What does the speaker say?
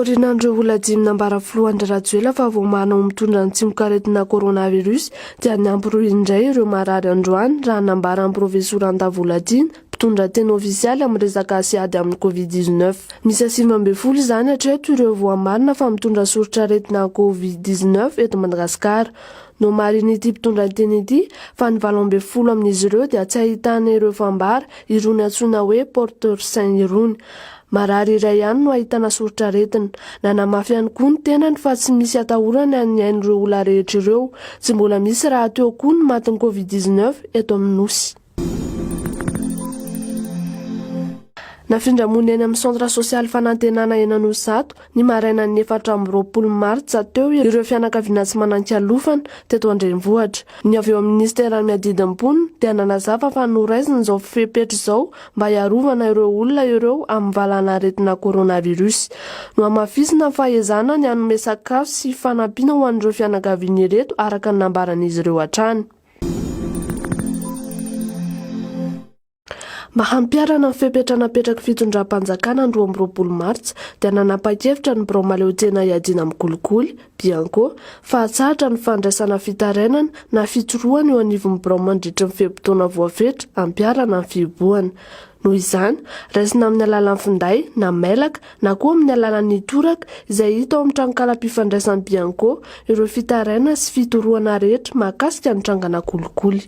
Taorian'ireo olona dimy nambaran'ny filoha Andry Rajoelina fa voamarina ho mitondra ny tsimokaretina coronavirus dia niampy roa indray ireo marary androany raha nambaran'ny profesora Andavolatiana, mpitondra teny ofisialy amin'ny resaka sy ady amin'ny covid 19. Miisa 19 izany hatreto ireo voamarina fa mitondra soritr'aretina covid 19 eto Madagasikara. Nomarihin'ity mpitondra teny ity fa ny 18 amin'izy ireo dia tsy ahitana ireo fambara irony antsoina hoe porteur sain irony. Marary iray ihany no ahitana soritr'aretina. Nanamafy ihany koa ny tenany fa tsy misy atahorana ny ain'ireo olona rehetra ireo. Tsy mbola misy rahateo koa ny matin'ny Covid 19 eto amin'ny Nosy. Nafindra monina eny amin'ny Centre Social Fanantenana eny Anosizato Ny marainan'ny 24 martsa teo ireo fianakaviana tsy manan-kialofana teto an-drenivohitra. Ny avy eo amin'ny minisiteran'ny miadidy ny mponina dia nanazava fa noraisina izao fepetra izao mba hiarovana ireo olona ireo amin'ny valanaretina coronavirus. Nohamafisina ny fahezana ny hanome sakafo sy fanampiana ho an'ireo fianakaviana ireto araka ny nambaran'izy ireo hatrany. Mba hampiharana ny fepetra napetraky fitondram-panjakana ny 22 martsa dia nanapa-kevitra ny birao mahaleotena hiadiana amin'ny kolikoly, Bianco, fa hatsahatra ny fandraisana fitarainana na fitorohana eo anivon'ny birao mandritry ny fe-potoana voafetra hampiharana ny fihibohana. Noho izany, raisina amin'ny alalan'ny finday na mailaka na koa amin'ny alalan'ny toraka izay hita ao amin'ny tranonkalam-pifandraisan'ny Bianco ireo fitarainana sy fitorohana rehetra mahakasika ny trangana kolikoly.